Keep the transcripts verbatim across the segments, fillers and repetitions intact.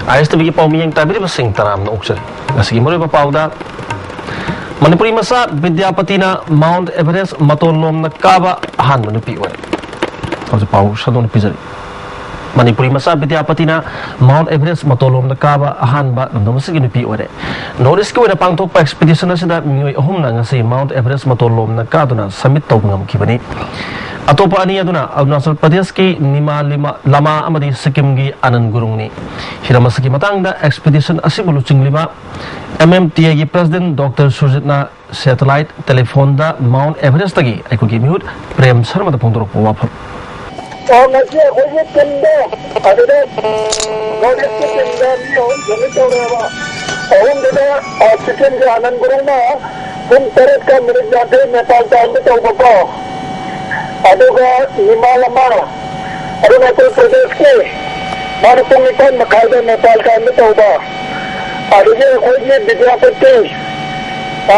ꯑꯥꯏ ꯑꯦꯁ T ꯚꯤꯒꯤ ꯄꯥꯎꯃꯤ ꯌꯦꯡ ꯇꯥꯕꯤꯔꯤꯕꯁꯤꯡ ꯇꯔꯥꯝꯅ ꯑꯣꯛꯆꯔꯤ꯫ ꯉꯁꯤꯒꯤ ꯃꯔꯨꯑꯣꯏꯕ ꯄꯥꯎꯗ, ꯃꯅꯤꯄꯨꯔꯤ ꯃꯆꯥ ꯕꯤꯗ꯭ꯌꯥꯄꯇꯤꯅ ꯃꯥꯎꯟꯠ ꯑꯦꯚꯔꯦꯁ ꯃꯇꯣꯟ ꯂꯣꯝꯅ ꯀꯥꯕ ꯑꯍꯥꯟꯕ ꯅꯨꯄꯤ ꯑꯣꯏꯔꯦ꯫ ꯍꯧꯖꯤꯛ ꯄꯥꯎ ꯁꯟꯗꯣꯛꯅ ꯄꯤꯖꯔꯤ꯫ ꯃꯅꯤꯄꯨꯔꯤ ꯃꯆꯥ ꯕꯤꯗ꯭ꯌꯥꯄꯇꯤꯅ ꯃꯥꯎꯟꯠ ꯑꯦꯚꯔꯦꯁ ꯃꯇꯣꯟ ꯂꯣꯝꯗ ꯀꯥꯕ ꯑꯍꯥꯟꯕ ꯂꯝꯗꯝ ꯑꯁꯤꯒꯤ ꯅꯨꯄꯤ ꯑꯣꯏꯔꯦ꯫ ꯅꯣꯔꯠ ꯏꯁꯀꯤ ꯑꯣꯏꯅ ꯄꯥꯡꯊꯣꯛꯄ ꯑꯦꯛꯁꯄꯤꯗꯤꯁꯟ ꯑꯁꯤꯗ ꯃꯤꯑꯣꯏ ꯑꯍꯨꯝꯅ ꯉꯁꯤ ꯃꯥꯎꯟꯠ ꯑꯦꯚꯔꯦꯁ ꯃꯇꯣꯟ ꯂꯣꯝꯅ ꯀꯥꯗꯨꯅ ꯁꯃꯤꯠ ꯇꯧꯕ ꯉꯝꯈꯤꯕꯅꯤ꯫ ꯑꯇꯣꯞꯄ ꯑꯅꯤ ꯑꯗꯨꯅ ꯑꯔꯨꯅꯥꯆꯜ ꯄ꯭ꯔꯗꯦꯁꯀꯤ ꯅꯤꯃꯥ ꯂꯤꯃꯥ ꯂꯃꯥ ꯑꯃꯗꯤ ꯁꯤꯛꯀꯤꯝꯒꯤ ꯑꯅꯟ ꯒꯨꯔꯨꯡꯅꯤ꯫ ꯍꯤꯔꯝ ꯑꯁꯤꯒꯤ ꯃꯇꯥꯡꯗ ꯑꯦꯛꯁꯄꯤꯗꯤꯁꯟ ꯑꯁꯤꯕꯨ ꯂꯨꯆꯤꯡꯂꯤꯕ ꯑꯦꯝ ꯑꯦꯝ ꯇꯤ ꯑꯦꯒꯤ ꯄ꯭ꯔꯁꯤꯗꯦꯟꯠ ꯗꯣꯛꯇꯔ ꯁꯨꯔꯖꯤꯠꯅ ꯁꯦꯇꯦꯂꯥꯏꯠ ꯇꯦꯂꯤꯐꯣꯟꯗ ꯃꯥꯎꯟꯠ ꯑꯦꯚꯔꯦꯁꯇꯒꯤ ꯑꯩꯈꯣꯏꯒꯤ ꯃꯤꯍꯨꯠ ꯄ꯭ꯔꯦꯝ ꯁꯔꯃꯗ ꯐꯣꯡꯗꯣꯔꯛꯄ ꯋꯥꯐꯝ꯫ ꯑꯣ, ꯉꯁꯤ ꯑꯩꯈꯣꯏꯒꯤ ꯇꯤꯝꯗꯣ ꯑꯗꯨꯗ ꯅꯣꯔꯠ ꯏꯁꯀꯤ ꯇꯤꯝꯗ ꯃꯤ ꯑꯍꯨꯝ ꯁꯦꯂꯦꯛ ꯇꯧꯔꯦꯕ꯫ ꯑꯍꯨꯝꯗꯨꯗ, ꯑ, ꯁꯤꯛꯀꯤꯝꯒꯤ ꯑꯅꯟ ꯒꯨꯔꯨꯡꯅ ꯄꯨꯡ ꯇꯔꯦꯠꯀ ꯃꯤꯅꯤꯠ ꯌꯥꯡꯈꯩ ꯅꯦꯄꯥꯜ ꯇꯥꯏꯝꯗ ꯇꯧꯕꯀꯣ꯫ ꯑꯗꯨꯒ ꯅꯤꯃꯥ ꯂꯃꯥ ꯑꯔꯨꯅꯥꯆꯜ ꯄ꯭ꯔꯗꯦꯁꯀꯤ, ꯃꯥꯅ ꯄꯨꯡ ꯅꯤꯄꯥꯟ ꯃꯈꯥꯏꯗ ꯅꯦꯄꯥꯜ ꯇꯥꯏꯝꯗ ꯇꯧꯕ꯫ ꯑꯗꯒꯤ ꯑꯩꯈꯣꯏꯒꯤ ꯕꯤꯗ꯭ꯌꯥꯄꯇꯤ, ꯑ,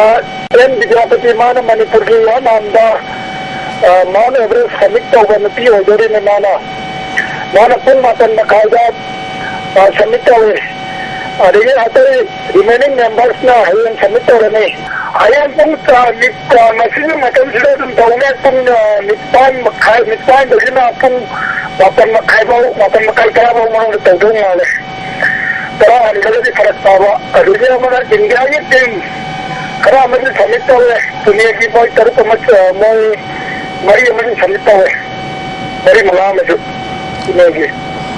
ꯑꯦꯟ ꯕꯤꯗ꯭ꯌꯥꯄꯇꯤ, ꯃꯥꯅ ꯃꯅꯤꯄꯨꯔꯒꯤ ꯏꯍꯥꯟ ꯍꯥꯟꯕ, ꯑ, ꯃꯥꯎꯟꯠ ꯑꯦꯚꯔꯦꯁ ꯁꯃꯤꯠ ꯇꯧꯕ ꯅꯨꯄꯤ ꯑꯣꯏꯗꯣꯔꯤꯅꯦ ꯃꯥꯅ꯫ ꯃꯥꯅ ꯄꯨꯡ ꯃꯥꯄꯟ ꯃꯈꯥꯏꯗ, ꯑ, ꯁꯃꯤꯠ ꯇꯧꯏ꯫ ꯑꯗꯒꯤ ꯑꯇꯩ ꯔꯤꯃꯦꯅꯤꯡ ꯃꯦꯝꯕꯔꯁꯅ ꯍꯌꯦꯡ ꯁꯃꯤꯠ ꯇꯧꯔꯅꯤ꯫ ꯍꯌꯦꯡ ꯄꯨꯡ, ꯑ, ꯅꯤꯞ-, ꯑ, ꯉꯁꯤꯒꯤ ꯃꯇꯝꯁꯤꯗ ꯑꯗꯨꯝ ꯇꯧꯅꯤ꯫ ꯄꯨꯡ, ꯑ, ꯅꯤꯄꯥꯟ ꯃꯈꯥꯏ, ꯅꯤꯄꯥꯟꯗꯒꯤꯅ ꯄꯨꯡ ꯃꯥꯄꯟ ꯃꯈꯥꯏ ꯐꯥꯎ, ꯃꯥꯄꯟ ꯃꯈꯥꯏ ꯇꯔꯥ ꯐꯥꯎ ꯃꯅꯨꯡꯗ ꯇꯧꯗꯧ ꯃꯥꯜꯂꯦ꯫ ꯇꯔꯥ ꯍꯦꯟꯒ꯭ꯔꯒꯗꯤ ꯐꯔꯛ ꯇꯥꯕ꯫ ꯑꯗꯒꯤ ꯑꯃꯅ ꯏꯟꯗꯤꯌꯥꯒꯤ ꯇꯤꯝ ꯈꯔ ꯑꯃꯁꯨ ꯁꯕꯃꯤꯠ ꯇꯧꯔꯦ꯫ ꯄꯨꯅꯦꯒꯤ ꯃꯣꯏ ꯇꯔꯨꯛ ꯑꯃ, ꯃꯣꯏ ꯃꯔꯤ ꯑꯃꯁꯨ ꯁꯕꯃꯤꯠ ꯇꯧꯔꯦ ꯃꯔꯤ ꯃꯉꯥ ꯑꯃꯁꯨ ꯄꯨꯅꯦꯒꯤ꯫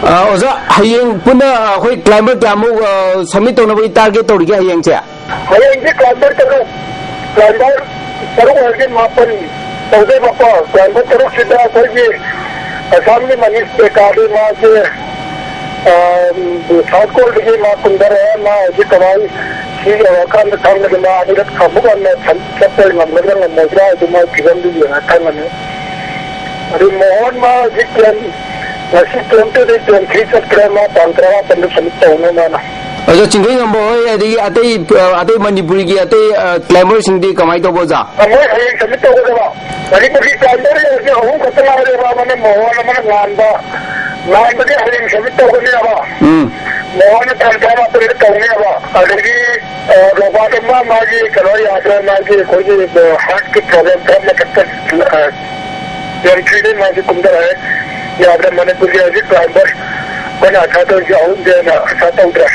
ꯑ, ꯑꯣꯖꯥ, ꯍꯌꯦꯡ ꯄꯨꯟꯅ ꯑꯩꯈꯣꯏ ꯀ꯭ꯂꯥꯏꯝꯕꯔ ꯀꯌꯥꯃꯨꯛ, ꯑ, ꯁꯕꯃꯤꯠ ꯇꯧꯅꯕꯒꯤ ꯇꯥꯔꯒꯦꯠ ꯇꯧꯔꯤꯒꯦ ꯍꯌꯦꯡꯁꯦ? ꯍꯌꯦꯡꯁꯦ ꯀ꯭ꯂꯥꯏꯝꯕꯔ ꯇꯔꯨꯛ, ꯀ꯭ꯂꯥꯏꯝꯕꯔ ꯇꯔꯨꯛ ꯑꯣꯏꯔꯗꯤ ꯃꯥꯄꯟ ꯇꯧꯗꯣꯏꯕꯀꯣ꯫ ꯀ꯭ꯂꯥꯏꯝꯕꯔ ꯇꯔꯨꯛꯁꯤꯗ ꯑꯩꯈꯣꯏꯒꯤ ꯑꯁꯥꯝꯒꯤ ꯃꯅꯤꯁ ꯄꯦꯀꯥꯗꯤ ꯃꯥꯁꯦ, ꯑ, ꯁꯥꯎꯠ ꯀꯣꯜꯗꯒꯤ ꯃꯥ ꯀꯨꯝꯊꯔꯛꯑꯦ꯫ ꯃꯥ ꯍꯧꯖꯤꯛ ꯀꯃꯥꯏ ꯁꯤ ꯌꯧꯔꯀꯥꯟꯗ ꯈꯪꯒꯅꯤ꯫ ꯃꯥ ꯑꯅꯤꯔꯛ ꯑꯃꯨꯛ ꯍꯟꯅ ꯁꯟ-, ꯆꯠꯄ ꯉꯝꯒꯗ꯭ꯔꯥ ꯉꯝꯃꯣꯏꯗ꯭ꯔꯥ ꯍꯥꯏꯗꯨ ꯃꯥꯒꯤ ꯐꯤꯕꯝꯗꯨ ꯌꯦꯡꯉ ꯈꯪꯒꯅꯤ꯫ ꯑꯗꯨ ꯃꯣꯍꯟ ꯃꯥ ꯍꯧꯖꯤꯛ ꯀꯦꯝ, ꯉꯁꯤ ꯀꯦꯝ ꯇꯨꯗꯩ ꯀꯦꯝ ꯊ꯭ꯔꯤ ꯆꯠꯈ꯭ꯔꯦ꯫ ꯃꯥ ꯇꯥꯡ ꯇꯔꯥꯃꯥꯄꯟꯗ ꯁꯕꯃꯤꯠ ꯇꯧꯅꯤ ꯃꯥꯅ꯫ ꯑꯗꯣ ꯆꯤꯡꯈꯩ ꯉꯝꯕ ꯍꯣꯏ, ꯑꯗꯒꯤ ꯑꯇꯩ, ꯑ, ꯑꯇꯩ ꯃꯅꯤꯄꯨꯔꯤꯒꯤ ꯑꯇꯩ, ꯑ, ꯀ꯭ꯂꯥꯏꯝꯕꯔꯁꯤꯡꯗꯤ ꯀꯃꯥꯏꯅ ꯇꯧꯕ, ꯑꯣꯖꯥ? ꯑ, ꯃꯣꯏ ꯍꯌꯦꯡ ꯁꯕꯃꯤꯠ ꯇꯧꯒꯗꯕ꯫ ꯃꯅꯤꯄꯨꯔꯒꯤ ꯀ꯭ꯂꯥꯏꯝꯕꯔ ꯍꯧꯖꯤꯛ ꯑꯍꯨꯝ ꯈꯛꯇ ꯉꯥꯏꯔꯦꯕ, ꯑꯃꯅ ꯃꯣꯍꯟ, ꯑꯃꯅ ꯉꯥꯟꯕ, ꯂꯥꯛꯏꯕꯗꯤ ꯍꯌꯦꯡ ꯁꯕꯃꯤꯠ ꯇꯧꯒꯅꯦꯕ꯫ ꯎꯝ ꯃꯣꯍꯟ ꯇꯥꯡ ꯇꯔꯥꯃꯥꯄꯟꯗ ꯇꯧꯅꯦꯕ꯫ ꯑꯗꯒꯤ ꯔꯣꯕꯥꯔꯠ ꯑꯃ ꯃꯥꯒꯤ ꯀꯩꯅꯣ ꯌꯥꯗ꯭ꯔꯦ, ꯃꯥꯒꯤ ꯑꯩꯈꯣꯏꯒꯤ ꯍꯥꯔꯠꯀꯤ ꯄ꯭ꯔꯣꯕ꯭ꯂꯦꯝ ꯈꯔ ꯃꯊꯛꯇ ꯌꯥꯝ ꯊꯤꯅ ꯃꯥꯒꯤ ꯀꯨꯝꯊꯔꯛꯑꯦ꯫ ꯌꯥꯗ꯭ꯔꯦ꯫ ꯃꯅꯤꯄꯨꯔꯒꯤ ꯍꯧꯖꯤꯛ ꯀ꯭ꯂꯥꯏꯝꯕꯔ ꯑꯩꯈꯣꯏꯅ ꯑꯁꯥ ꯇꯧꯔꯤꯁꯦ ꯑꯍꯨꯝꯁꯦ ꯑꯩꯅ ꯑꯁꯥ ꯇꯧꯗ꯭ꯔꯦ꯫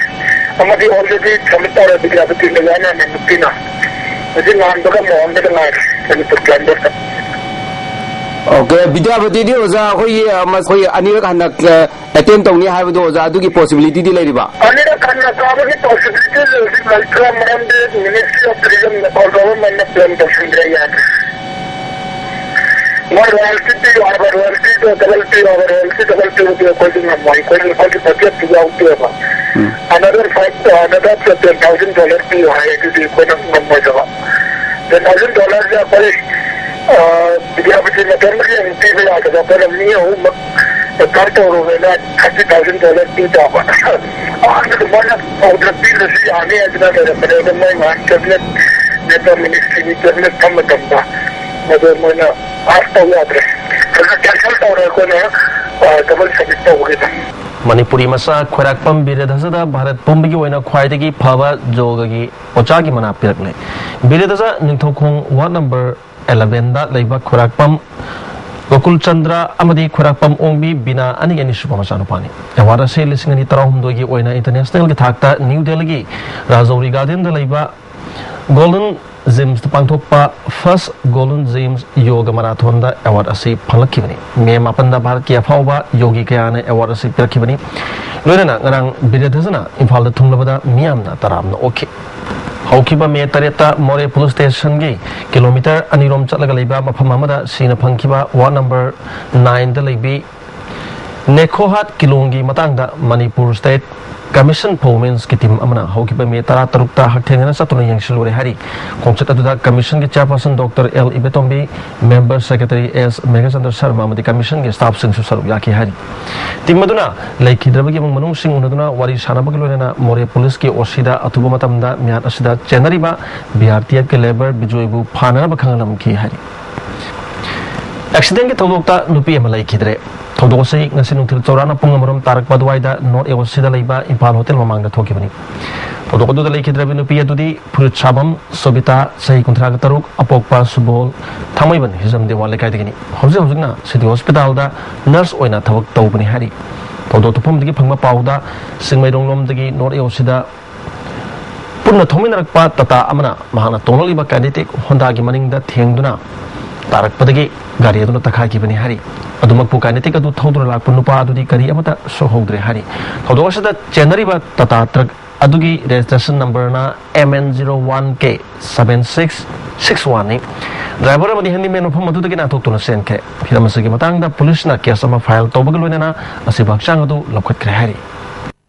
ꯑꯃꯗꯤ ꯑꯣꯜꯔꯦꯗꯤ ꯁꯕꯃꯤꯠ ꯇꯧꯔꯦ ꯕꯤꯗ꯭ꯌꯥꯄꯇꯤꯅ ꯌꯥꯅ ꯅꯨꯄꯤꯅ꯫ ꯍꯧꯖꯤꯛ ꯉꯍꯥꯟꯕꯒ ꯃꯣꯍꯟꯕꯗ ꯉꯥꯏꯔꯦ ꯃꯅꯤꯄꯨꯔ ꯀ꯭ꯂꯥꯏꯝꯕꯔꯗ꯫ ꯑꯣꯀꯦ, ꯕꯤꯗ꯭ꯌꯥꯄꯇꯤꯗꯤ ꯑꯣꯖꯥ ꯑꯩꯈꯣꯏꯒꯤ ꯑꯃ- ꯑꯩꯈꯣꯏ ꯑꯅꯤꯔꯛ ꯍꯟꯅ ꯑꯦꯇꯦꯝ ꯇꯧꯅꯤ ꯍꯥꯏꯕꯗꯣ ꯑꯣꯖꯥ, ꯑꯗꯨꯒꯤ ꯄꯣꯁꯤꯕꯤꯂꯤꯇꯤꯗꯤ ꯂꯩꯔꯤꯕ? ꯑꯅꯤꯔꯛ ꯍꯟꯅ ꯀꯥꯕꯒꯤ ꯄꯣꯁꯤꯕꯤꯂꯤꯇꯤꯁꯦ ꯍꯧꯖꯤꯛ ꯂꯩꯇ꯭ꯔꯦ꯫ ꯃꯔꯝꯗꯤ ꯃꯤꯅꯤꯁꯇ꯭ꯔꯤ ꯑꯣꯐ ꯇꯨꯔꯤꯖꯝ ꯅꯦꯄꯥꯜ ꯒꯣꯚꯔꯟꯃꯦꯟꯠꯅ ꯄ꯭ꯂꯥꯟ ꯇꯧꯁꯤꯟꯗ꯭ꯔꯦ, ꯌꯥꯗ꯭ꯔꯦ꯫ ꯃꯣꯏ ꯔꯣꯌꯦꯜꯇꯤ ꯄꯤꯌꯨ ꯍꯥꯏꯕ, ꯔꯣꯌꯦꯜꯇꯤꯗꯣ ꯗꯕꯜ ꯄꯤꯌꯨ ꯍꯥꯏꯕ, ꯔꯣꯌꯦꯜꯇꯤ ꯗꯕꯜ ꯄꯤꯕꯗꯤ ꯑꯩꯈꯣꯏꯗꯤ ꯉꯝꯃꯣꯏ꯫ ꯑꯩꯈꯣꯏꯗꯤ ꯑꯩꯈꯣꯏꯒꯤ ꯕꯖꯦꯠꯇ ꯌꯥꯎꯗꯦꯕ꯫ ꯑꯅꯗꯔ ꯐꯥꯏꯚ, ꯑꯅꯗꯔ ꯇꯦꯟ ꯊꯥꯎꯖꯟ ꯗꯣꯂꯔ ꯄꯤꯌꯨ ꯍꯥꯏ, ꯑꯗꯨꯗꯤ ꯑꯩꯈꯣꯏꯅ ꯉꯝꯃꯣꯏꯗꯕ꯫ ꯇꯦꯟ ꯊꯥꯎꯖꯟ ꯗꯣꯂꯔꯁꯦ ꯑꯩꯈꯣꯏ ꯕꯤꯗ꯭ꯌꯥꯄꯇꯤ ꯃꯇꯣꯝꯗꯒꯤ ꯑꯃꯨꯛ ꯄꯤꯕ ꯌꯥꯗꯕ꯫ ꯑꯩꯈꯣꯏꯅ ꯃꯤ ꯑꯍꯨꯝꯃꯛ ꯑꯦꯀꯥꯎꯟ ꯇꯧꯔꯨꯕꯅ ꯊꯥꯔꯇꯤ ꯊꯥꯎꯖꯟ ꯗꯣꯂꯔ ꯄꯤ ꯇꯥꯕ꯫ ꯑꯍꯥꯟꯕꯗ ꯃꯣꯏꯅ ꯑꯣꯔꯗꯔ ꯄꯤꯗ꯭ꯔꯁꯨ ꯌꯥꯅꯤ ꯍꯥꯏꯗꯅ ꯂꯩꯔꯝꯕꯅꯦ꯫ ꯑꯗꯣ ꯃꯣꯏ ꯉꯥꯏꯍꯥꯛ ꯀꯦꯕꯤꯅꯦꯠ ꯅꯦꯄꯥꯜ ꯃꯤꯅꯤꯁꯇ꯭ꯔꯤꯒꯤ ꯀꯦꯕꯤꯅꯦꯠ ꯐꯝ ꯃꯇꯝꯗ ꯃꯗꯨ ꯃꯣꯏꯅ ꯄꯥꯁ ꯇꯧ ꯌꯥꯗ꯭ꯔꯦ꯫ ꯑꯗꯨꯅ ꯀꯦꯟꯁꯦꯜ ꯇꯧꯔꯦ ꯑꯩꯈꯣꯏꯅ ꯗꯕꯜ ꯁꯕꯃꯤꯠ ꯇꯧꯕꯒꯤꯗ꯫ ꯃꯅꯤꯄꯨꯔꯤ ꯃꯆꯥ ꯈ꯭ꯋꯥꯏꯔꯥꯛꯄꯝ ꯕꯤꯔꯦꯙꯖꯗ ꯚꯥꯔꯠ ꯄꯨꯝꯕꯒꯤ ꯑꯣꯏꯅ ꯈ꯭ꯋꯥꯏꯗꯒꯤ ꯐꯕ ꯌꯣꯒꯒꯤ ꯑꯣꯖꯥꯒꯤ ꯃꯅꯥ ꯄꯤꯔꯛꯂꯦ꯫ ꯕꯤꯔꯦꯙꯖ ꯅꯤꯡꯊꯧꯈꯣꯡ ꯋꯥꯔꯗ ꯅꯝꯕꯔ ꯑꯦꯂꯚꯦꯟꯗ ꯂꯩꯕ ꯈ꯭ꯋꯥꯏꯔꯥꯛꯄꯝ ꯒꯣꯀꯨꯜ ꯆꯟꯗ꯭ꯔ ꯑꯃꯗꯤ ꯈ꯭ꯋꯥꯏꯔꯥꯛꯄꯝ ꯑꯣꯡꯕꯤ ꯕꯤꯅꯥ ꯑꯅꯤꯒꯤ ꯑꯅꯤꯁꯨꯕ ꯃꯆꯥꯅꯨꯄꯥꯅꯤ꯫ ꯑꯦꯋꯥꯔꯗ ꯑꯁꯤ ꯂꯤꯁꯤꯡ ꯑꯅꯤ ꯇꯔꯥꯍꯨꯝꯗꯣꯏꯒꯤ ꯑꯣꯏꯅ ꯏꯟꯇꯔꯅꯦꯁꯅꯦꯜꯒꯤ ꯊꯥꯛꯇ ꯅ꯭ꯌꯨ ꯗꯦꯜꯂꯤꯒꯤ ꯔꯥꯖꯧꯔꯤ ꯒꯥꯔꯗꯦꯟꯗ ꯂꯩꯕ ꯒꯣꯜꯗꯟ ꯖꯤꯝꯁꯇ ꯄꯥꯡꯊꯣꯛꯄ ꯐꯥꯔꯁ ꯒꯣꯜꯗꯟ ꯖꯤꯝꯁ ꯌꯣꯒ ꯃꯔꯥꯊꯣꯟꯗ ꯑꯦꯋꯥꯔꯗ ꯑꯁꯤ ꯐꯪꯂꯛꯈꯤꯕꯅꯤ꯫ ꯃꯦ ꯃꯥꯄꯟꯗ ꯚꯥꯔꯠꯀꯤ ꯑꯐꯥꯎꯕ ꯌꯣꯒꯤ ꯀꯌꯥꯅ ꯑꯦꯋꯥꯔꯗ ꯑꯁꯤ ꯄꯤꯔꯛꯈꯤꯕꯅꯤ꯫ ꯂꯣꯏꯅꯅ ꯉꯔꯥꯡ ꯕꯤꯔꯦꯙꯖꯅ ꯏꯝꯐꯥꯜꯗ ꯊꯨꯡꯂꯕꯗ ꯃꯤꯌꯥꯝꯅ ꯇꯔꯥꯝꯅ ꯑꯣꯛꯈꯤ꯫ ꯍꯧꯈꯤꯕ ꯃꯦ ꯇꯔꯦꯠꯇ ꯃꯣꯔꯦ ꯄꯨꯂꯤꯁ ꯁ꯭ꯇꯦꯁꯟꯒꯤ ꯀꯤꯂꯣꯃꯤꯇꯔ ꯑꯅꯤꯔꯣꯝ ꯆꯠꯂꯒ ꯂꯩꯕ ꯃꯐꯝ ꯑꯃꯗ ꯁꯤꯅ ꯐꯪꯈꯤꯕ ꯋꯥꯔꯗ ꯅꯝꯕꯔ ꯅꯥꯏꯟꯗ ꯂꯩꯕꯤ ꯅꯦꯈꯣꯍꯥꯠ ꯀꯤꯂꯣꯡꯒꯤ ꯃꯇꯥꯡꯗ ꯃꯅꯤꯄꯨꯔ ꯁ꯭ꯇꯦꯠ ꯀꯃꯤꯁꯟ ꯐꯣꯔ ꯋꯨꯃꯦꯟꯁꯀꯤ ꯇꯤꯝ ꯑꯃꯅ ꯍꯧꯈꯤꯕ ꯃꯦ ꯇꯔꯥ ꯇꯔꯨꯛꯇ ꯍꯛꯊꯦꯡꯅꯅ ꯆꯠꯇꯨꯅ ꯌꯦꯡꯁꯤꯜꯂꯨꯔꯦ ꯍꯥꯏꯔꯤ꯫ ꯈꯣꯡꯆꯠ ꯑꯗꯨꯗ ꯀꯃꯤꯁꯟꯒꯤ ꯆꯦꯌꯔꯄꯔꯁꯟ ꯗꯣꯛꯇꯔ ꯑꯦꯜ ꯏꯕꯦꯇꯣꯝꯕꯤ, ꯃꯦꯝꯕꯔ ꯁꯦꯀ꯭ꯔꯦꯇꯔꯤ ꯑꯦꯁ ꯃꯦꯘꯆꯟꯗ꯭ꯔ ꯁꯔꯃ ꯑꯃꯗꯤ ꯀꯃꯤꯁꯟꯒꯤ ꯁ꯭ꯇꯥꯐꯁꯤꯡꯁꯨ ꯁꯔꯨꯛ ꯌꯥꯈꯤ ꯍꯥꯏꯔꯤ꯫ ꯇꯤꯝ ꯑꯗꯨꯅ ꯂꯩꯈꯤꯗ꯭ꯔꯕ ꯏꯃꯨꯡ ꯃꯅꯨꯡꯁꯤꯡ ꯎꯅꯗꯨꯅ ꯋꯥꯔꯤ ꯁꯥꯟꯅꯕꯒ ꯂꯣꯏꯅꯅ ꯃꯣꯔꯦ ꯄꯨꯂꯤꯁꯀꯤ ꯑꯣꯁꯤꯗ ꯑꯊꯨꯕ ꯃꯇꯝꯗ ꯃꯤꯍꯥꯠ ꯑꯁꯤꯗ ꯆꯦꯟꯅꯔꯤꯕ ꯕꯤ ꯑꯥꯔ ꯇꯤ ꯑꯦꯐꯀꯤ ꯂꯦꯕꯔ ꯕꯤꯖꯣꯏꯕꯨ ꯐꯥꯅꯅꯕ ꯈꯪꯍꯜꯂꯝꯈꯤ ꯍꯥꯏꯔꯤ꯫ ꯑꯦꯛꯁꯤꯗꯦꯟꯒꯤ ꯊꯧꯗꯣꯛꯇ ꯅꯨꯄꯤ ꯑꯃ ꯂꯩꯈꯤꯗ꯭ꯔꯦ꯫ ꯊꯧꯗꯣꯛ ꯑꯁꯤ ꯉꯁꯤ ꯅꯨꯡꯊꯤꯜ ꯆꯥꯎꯔꯥꯛꯅ ꯄꯨꯡ ꯑꯃꯔꯣꯝ ꯇꯥꯔꯛꯄ ꯑꯗꯨꯋꯥꯏꯗ ꯅꯣꯔꯠ ꯑꯦ ꯑꯣ ꯁꯤꯗ ꯂꯩꯕ ꯏꯝꯐꯥꯜ ꯍꯣꯇꯦꯜ ꯃꯃꯥꯡꯗ ꯊꯣꯛꯈꯤꯕꯅꯤ꯫ ꯊꯧꯗꯣꯛ ꯑꯗꯨꯗ ꯂꯩꯈꯤꯗ꯭ꯔꯕꯤ ꯅꯨꯄꯤ ꯑꯗꯨꯗꯤ ꯐꯨꯔꯤꯠ ꯁꯥꯐꯝ ꯁꯣꯕꯤꯇꯥ, ꯆꯍꯤ ꯀꯨꯟꯊ꯭ꯔꯥꯒ ꯇꯔꯨꯛ, ꯑꯄꯣꯛꯄ ꯁꯨꯕꯣꯜ, ꯊꯥꯡꯃꯩꯕꯟ ꯍꯤꯖꯝ ꯗꯦꯋꯥ ꯂꯩꯀꯥꯏꯗꯒꯤꯅꯤ꯫ ꯍꯧꯖꯤꯛ ꯍꯧꯖꯤꯛꯅ ꯁꯤꯇꯤ ꯍꯣꯁꯄꯤꯇꯥꯜꯗ ꯅꯔꯁ ꯑꯣꯏꯅ ꯊꯕꯛ ꯇꯧꯕꯅꯤ ꯍꯥꯏꯔꯤ꯫ ꯊꯧꯗꯣꯛ ꯊꯣꯛꯐꯝꯗꯒꯤ ꯐꯪꯕ ꯄꯥꯎꯗ ꯆꯤꯡꯃꯩꯔꯣꯡꯂꯣꯝꯗꯒꯤ ꯅꯣꯔꯠ ꯑꯦ ꯑꯣ ꯁꯤꯗ ꯄꯨꯟꯅ ꯊꯧꯃꯤꯟꯅꯔꯛꯄ ꯇꯥꯇꯥ ꯑꯃꯅ ꯃꯍꯥꯛꯅ ꯇꯣꯡꯂꯛꯂꯤꯕ ꯀꯥꯏꯅꯦꯇꯤꯛ ꯍꯣꯟꯗꯥꯒꯤ ꯃꯅꯤꯡꯗ ꯊꯦꯡꯗꯨꯅ ꯇꯥꯔꯛꯄꯗꯒꯤ ꯒꯥꯔꯤ ꯑꯗꯨꯅ ꯇꯛꯈꯥꯏꯈꯤꯕꯅꯤ ꯍꯥꯏꯔꯤ꯫ ꯑꯗꯨꯃꯛꯄꯨ ꯀꯥꯏꯅꯦꯇꯤꯛ ꯑꯗꯨ ꯊꯧꯗꯨꯅ ꯂꯥꯛꯄ ꯅꯨꯄꯥ ꯑꯗꯨꯗꯤ ꯀꯔꯤ ꯑꯃꯠꯇ ꯁꯣꯛꯍꯧꯗ꯭ꯔꯦ ꯍꯥꯏꯔꯤ꯫ ꯊꯧꯗꯣꯛ ꯑꯁꯤꯗ ꯆꯦꯟꯅꯔꯤꯕ ꯇꯥꯇꯥ ꯇ꯭ꯔꯛ ꯑꯗꯨꯒꯤ ꯔꯦꯖꯤꯁꯇ꯭ꯔꯦꯁꯟ ꯅꯝꯕꯔꯅ M N zero one K seven six six one ꯅꯤ꯫ ꯗ꯭ꯔꯥꯏꯚꯔ ꯑꯃꯗꯤ ꯍꯦꯟꯗꯤꯃꯦꯟ ꯃꯐꯝ ꯑꯗꯨꯗꯒꯤ ꯅꯥꯟꯊꯣꯛꯇꯨꯅ ꯆꯦꯟꯈ꯭ꯔꯦ꯫ ꯍꯤꯔꯝ ꯑꯁꯤꯒꯤ ꯃꯇꯥꯡꯗ ꯄꯨꯂꯤꯁꯅ ꯀꯦꯁ ꯑꯃ ꯐꯥꯏꯜ ꯇꯧꯕꯒ ꯂꯣꯏꯅꯅ ꯑꯁꯤꯕꯨ ꯍꯛꯆꯥꯡ ꯑꯗꯨ ꯂꯧꯈꯠꯈ꯭ꯔꯦ ꯍꯥꯏꯔꯤ꯫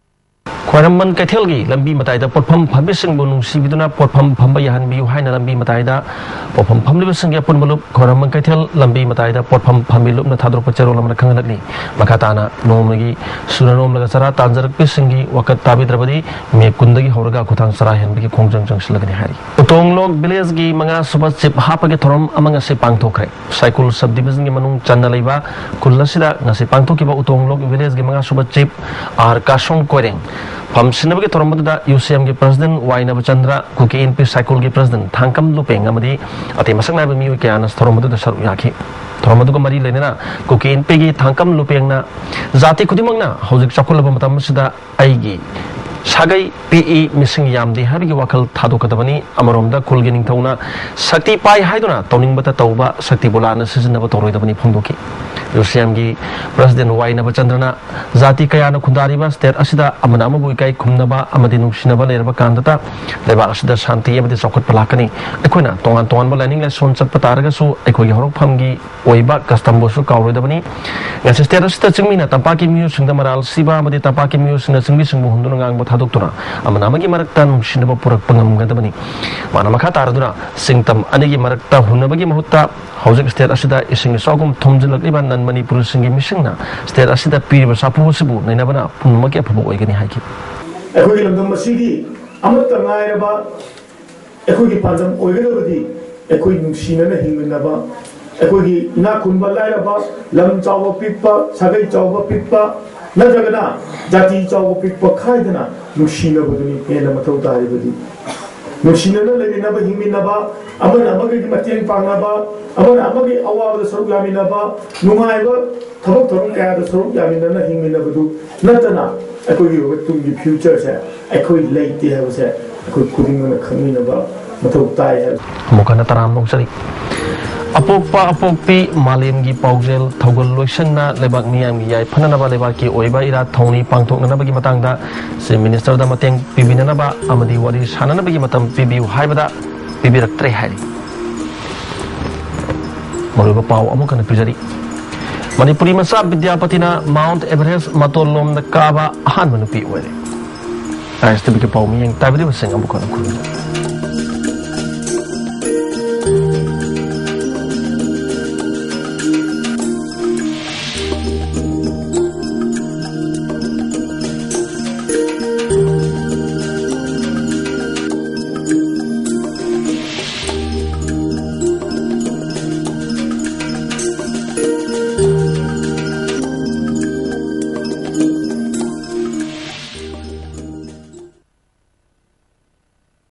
ꯈ꯭ꯋꯥꯏꯔꯝꯕꯟ ꯀꯩꯊꯦꯜꯒꯤ ꯂꯝꯕꯤ ꯃꯇꯥꯏꯗ ꯄꯣꯠꯐꯝ ꯐꯝꯕꯤꯁꯤꯡꯕꯨ ꯅꯨꯡꯁꯤꯕꯤꯗꯨꯅ ꯄꯣꯠꯐꯝ ꯐꯝꯕ ꯌꯥꯍꯟꯕꯤꯌꯨ ꯍꯥꯏꯅ ꯂꯝꯕꯤ ꯃꯇꯥꯏꯗ ꯄꯣꯠꯐꯝ ꯐꯝꯂꯤꯕꯁꯤꯡꯒꯤ ꯑꯄꯨꯟꯕ ꯂꯨꯞ ꯈ꯭ꯋꯥꯏꯔꯝꯕꯟ ꯀꯩꯊꯦꯜ ꯂꯝꯕꯤ ꯃꯇꯥꯏꯗ ꯄꯣꯠꯐꯝ ꯐꯝꯕꯤ ꯂꯨꯞꯅ ꯊꯥꯗꯣꯔꯛꯄ ꯆꯦꯔꯣꯜ ꯑꯃꯅ ꯈꯪꯍꯜꯂꯛꯂꯤ꯫ ꯃꯈꯥ ꯇꯥꯅ ꯅꯣꯡꯃꯒꯤ ꯁꯨꯔ ꯅꯣꯝꯂꯒ ꯆꯔꯥ ꯇꯥꯟꯖꯔꯛꯄꯁꯤꯡꯒꯤ ꯋꯥꯀꯠ ꯇꯥꯕꯤꯗ꯭ꯔꯕꯗꯤ ꯃꯦ ꯀꯨꯟꯗꯒꯤ ꯍꯧꯔꯒ ꯈꯨꯊꯥꯡ ꯆꯔꯥ ꯍꯦꯟꯕꯒꯤ ꯈꯣꯡꯖꯪ ꯆꯪꯁꯤꯜꯂꯒꯅꯤ ꯍꯥꯏꯔꯤ꯫ ꯎꯇꯣꯡꯂꯣꯛ ꯚꯤꯂꯦꯖꯒꯤ ꯃꯉꯥ ꯁꯨꯕ ꯆꯤꯞ ꯍꯥꯞꯄꯒꯤ ꯊꯧꯔꯝ ꯑꯃ ꯉꯁꯤ ꯄꯥꯡꯊꯣꯛꯈ꯭ꯔꯦ꯫ ꯁꯥꯏꯀꯨꯜ ꯁꯕ ꯗꯤꯕꯤꯖꯟꯒꯤ ꯃꯅꯨꯡ ꯆꯟꯅ ꯂꯩꯕ ꯈꯨꯜ ꯑꯁꯤꯗ ꯉꯁꯤ ꯄꯥꯡꯊꯣꯛꯈꯤꯕ ꯎꯇꯣꯡꯂꯣꯛ ꯚꯤꯂꯦꯖꯒꯤ ꯃꯉꯥ ꯁꯨꯕ ꯆꯤꯞ ꯑꯥꯔ ꯀꯥꯁꯣꯡ ꯀꯣꯏꯔꯦꯡ ꯐꯝ ꯁꯤꯟꯅꯕꯒꯤ ꯊꯧꯔꯝ ꯑꯗꯨꯗ ꯌꯨ ꯁꯤ ꯑꯦꯝꯒꯤ ꯄ꯭ꯔꯁꯤꯗꯦꯟ ꯋꯥꯏ ꯅꯕꯆꯟꯗ꯭ꯔ, ꯀꯨꯀꯤ ꯏꯟꯄꯤ ꯁꯥꯏꯀꯨꯜꯒꯤ ꯄ꯭ꯔꯁꯤꯗꯦꯟ ꯊꯥꯡꯀꯝ ꯂꯨꯄꯦꯡ ꯑꯃꯗꯤ ꯑꯇꯩ ꯃꯁꯛ ꯅꯥꯏꯕ ꯃꯤꯑꯣꯏ ꯀꯌꯥꯅ ꯊꯧꯔꯝ ꯑꯗꯨꯗ ꯁꯔꯨꯛ ꯌꯥꯈꯤ꯫ ꯊꯧꯔꯝ ꯑꯗꯨꯒ ꯃꯔꯤ ꯂꯩꯅꯅ ꯀꯨꯀꯤ ꯏꯟꯄꯤꯒꯤ ꯊꯥꯡꯀꯝ ꯂꯨꯄꯦꯡꯅ ꯖꯥꯇꯤ ꯈꯨꯗꯤꯡꯃꯛꯅ ꯍꯧꯖꯤꯛ ꯆꯥꯎꯈꯠꯂꯕ ꯃꯇꯝ ꯑꯁꯤꯗ ꯑꯩꯒꯤ ꯁꯥꯒꯩ ꯄꯤꯛꯏ, ꯃꯤꯁꯤꯡ ꯌꯥꯝꯗꯦ ꯍꯥꯏꯕꯒꯤ ꯋꯥꯈꯜ ꯊꯥꯗꯣꯛꯀꯗꯕꯅꯤ꯫ ꯑꯃꯔꯣꯝꯗ ꯈꯨꯜꯒꯤ ꯅꯤꯡꯊꯧꯅ ꯁꯛꯇꯤ ꯄꯥꯏ ꯍꯥꯏꯗꯨꯅ ꯇꯧꯅꯤꯡꯕꯇ ꯇꯧꯕ ꯁꯛꯇꯤꯕꯨ ꯂꯥꯟꯅ ꯁꯤꯖꯤꯟꯅꯕ ꯇꯧꯔꯣꯏꯗꯕꯅꯤ ꯐꯣꯡꯗꯣꯛꯈꯤ꯫ ꯌꯨ ꯁꯤ ꯑꯦꯝꯒꯤ ꯄ꯭ꯔꯁꯤꯗꯦꯟ ꯋꯥꯏ ꯅꯕꯆꯟꯗ꯭ꯔꯅ ꯖꯥꯇꯤ ꯀꯌꯥꯅ ꯈꯨꯟꯗꯥꯔꯤꯕ ꯁ꯭ꯇꯦꯠ ꯑꯁꯤꯗ ꯑꯃꯅ ꯑꯃꯕꯨ ꯏꯀꯥꯏ ꯈꯨꯝꯅꯕ ꯑꯃꯗꯤ ꯅꯨꯡꯁꯤꯅꯕ ꯂꯩꯔꯕ ꯀꯥꯟꯗꯇ ꯂꯩꯕꯥꯛ ꯑꯁꯤꯗ ꯁꯥꯟꯇꯤ ꯑꯃꯗꯤ ꯆꯥꯎꯈꯠꯄ ꯂꯥꯛꯀꯅꯤ꯫ ꯑꯩꯈꯣꯏꯅ ꯇꯣꯉꯥꯟ ꯇꯣꯉꯥꯟꯕ ꯂꯥꯏꯅꯤꯡ ꯂꯥꯏꯁꯣꯟ ꯆꯠꯄ ꯇꯥꯔꯒꯁꯨ ꯑꯩꯈꯣꯏꯒꯤ ꯍꯧꯔꯛꯐꯝꯒꯤ ꯑꯣꯏꯕ ꯀꯁꯇꯝꯕꯨꯁꯨ ꯀꯥꯎꯔꯣꯏꯗꯕꯅꯤ꯫ ꯉꯁꯤ ꯁ꯭ꯇꯦꯠ ꯑꯁꯤꯗ ꯆꯤꯡꯃꯤꯅ ꯇꯝꯄꯥꯛꯀꯤ ꯃꯤꯑꯣꯏꯁꯤꯡꯗ ꯃꯔꯥꯜ ꯁꯤꯕ ꯑꯃꯗꯤ ꯇꯝꯄꯥꯛꯀꯤ ꯃꯤꯑꯣꯏꯁꯤꯡꯅ ꯆꯤꯡꯃꯤꯁꯤꯡꯕꯨ ꯍꯨꯟꯗꯨꯅ ꯉꯥꯡꯕ ꯊꯥꯗꯣꯛꯇꯨꯅ ꯑꯃꯅ ꯑꯃꯒꯤ ꯃꯔꯛꯇ ꯅꯨꯡꯁꯤꯅꯕ ꯄꯨꯔꯛꯄ ꯉꯝꯒꯗꯕꯅꯤ꯫ ꯃꯥꯅ ꯃꯈꯥ ꯇꯥꯔꯗꯨꯅ ꯆꯤꯡꯇꯝ ꯑꯅꯤꯒꯤ ꯃꯔꯛꯇ ꯍꯨꯟꯅꯕꯒꯤ ꯃꯍꯨꯠꯇ ꯍꯧꯖꯤꯛ ꯁ꯭ꯇꯦꯠ ꯑꯁꯤꯗ ꯏꯁꯤꯡ ꯏꯆꯥꯎꯒꯨꯝ ꯊꯨꯝꯖꯤꯜꯂꯛꯂꯤꯕ ꯅꯟ ꯃꯅꯤꯄꯨꯔꯤꯁꯤꯡꯒꯤ ꯃꯤꯁꯤꯡꯅ ꯁ꯭ꯇꯦꯠ ꯑꯁꯤꯗ ꯄꯤꯔꯤꯕ ꯁꯥꯐꯨ ꯑꯁꯤꯕꯨ ꯅꯩꯅꯕꯅ ꯄꯨꯝꯅꯃꯛꯀꯤ ꯑꯐꯕ ꯑꯣꯏꯒꯅꯤ ꯍꯥꯏꯈꯤ꯫ ꯑꯩꯈꯣꯏꯒꯤ ꯂꯝꯗꯝ ꯑꯁꯤꯒꯤ ꯑꯃꯠꯇ ꯉꯥꯏꯔꯕ ꯑꯩꯈꯣꯏꯒꯤ ꯄꯥꯟꯗꯝ ꯑꯣꯏꯒꯗꯕꯗꯤ ꯑꯩꯈꯣꯏ ꯅꯨꯡꯁꯤꯅꯅ ꯍꯤꯡꯃꯤꯟꯅꯕ, ꯑꯩꯈꯣꯏꯒꯤ ꯏꯅꯥꯛ ꯈꯨꯟꯕ ꯂꯥꯏꯔꯕ, ꯂꯝ ꯆꯥꯎꯕ ꯄꯤꯛꯄ, ꯁꯥꯒꯩ ꯆꯥꯎꯕ ꯄꯤꯛꯄ, ꯅꯠꯇ꯭ꯔꯒꯅ ꯖꯥꯇꯤ ꯆꯥꯎꯕ ꯄꯤꯛꯄ ꯈꯥꯏꯗꯅ ꯅꯨꯡꯁꯤꯅꯕꯗꯨꯅꯤ ꯍꯦꯟꯅ ꯃꯊꯧ ꯇꯥꯔꯤꯕꯗꯤ꯫ ꯅꯨꯡꯁꯤꯅꯅ ꯂꯩꯃꯤꯟꯅꯕ, ꯍꯤꯡꯃꯤꯟꯅꯕ, ꯑꯃꯅ ꯑꯃꯒꯤ ꯃꯇꯦꯡ ꯄꯥꯡꯅꯕ, ꯑꯃꯅ ꯑꯃꯒꯤ ꯑꯋꯥꯕꯗ ꯁꯔꯨꯛ ꯌꯥꯃꯤꯟꯅꯕ, ꯅꯨꯡꯉꯥꯏꯕ ꯊꯕꯛ ꯊꯧꯔꯝ ꯀꯌꯥꯗ ꯁꯔꯨꯛ ꯌꯥꯃꯤꯟꯅꯅ ꯍꯤꯡꯃꯤꯟꯅꯕꯗꯨ ꯅꯠꯇꯅ ꯑꯩꯈꯣꯏꯒꯤ ꯑꯣꯏꯕ ꯇꯨꯡꯒꯤ ꯐ꯭ꯌꯨꯆꯔꯁꯦ ꯑꯩꯈꯣꯏ ꯂꯩꯇꯦ ꯍꯥꯏꯕꯁꯦ ꯑꯩꯈꯣꯏ ꯈꯨꯗꯤꯡꯃꯛꯅ ꯈꯪꯃꯤꯟꯅꯕ ꯃꯊꯧ ꯇꯥꯏ ꯍꯥꯏꯕ꯫ ꯑꯃꯨꯛ ꯍꯟꯅ ꯇꯔꯥꯝꯅ ꯑꯣꯛꯆꯔꯤ꯫ ꯑꯄꯣꯛꯄ ꯑꯄꯣꯛꯄꯤ ꯃꯥꯂꯦꯝꯒꯤ ꯄꯥꯎꯖꯦꯜ ꯊꯧꯒꯜ ꯂꯣꯏꯁꯪꯅ ꯂꯩꯕꯥꯛ ꯃꯤꯌꯥꯝꯒꯤ ꯌꯥꯏꯐꯅꯅꯕ ꯂꯩꯕꯥꯛꯀꯤ ꯑꯣꯏꯕ ꯏꯔꯥꯠ ꯊꯧꯅꯤ ꯄꯥꯡꯊꯣꯛꯅꯅꯕꯒꯤ ꯃꯇꯥꯡꯗ Chief Minister ꯗ ꯃꯇꯦꯡ ꯄꯤꯕꯤꯅꯅꯕ ꯑꯃꯗꯤ ꯋꯥꯔꯤ ꯁꯥꯟꯅꯅꯕꯒꯤ ꯃꯇꯝ ꯄꯤꯕꯤꯌꯨ ꯍꯥꯏꯕꯗ ꯄꯤꯕꯤꯔꯛꯇ꯭ꯔꯦ ꯍꯥꯏꯔꯤ꯫ ꯃꯔꯨꯑꯣꯏꯕ ꯄꯥꯎ ꯑꯃꯨꯛ ꯍꯟꯅ ꯄꯤꯖꯔꯤ꯫ ꯃꯅꯤꯄꯨꯔꯤ ꯃꯆꯥ ꯕꯤꯗ꯭ꯌꯥꯄꯇꯤꯅ Mount Everest ꯃꯇꯣꯟ ꯂꯣꯝꯗ ꯀꯥꯕ ꯑꯍꯥꯟꯕ ꯅꯨꯄꯤ ꯑꯣꯏꯔꯦ꯫ ꯑꯥꯏ ꯑꯦꯁ ꯇꯤ ꯚꯤꯒꯤ ꯄꯥꯎ ꯃꯤꯠꯌꯦꯡ ꯇꯥꯕꯤꯔꯤꯕꯁꯤꯡ ꯑꯃꯨꯛ ꯍꯟꯅ ꯈꯨꯔꯨꯝꯖꯔꯤ꯫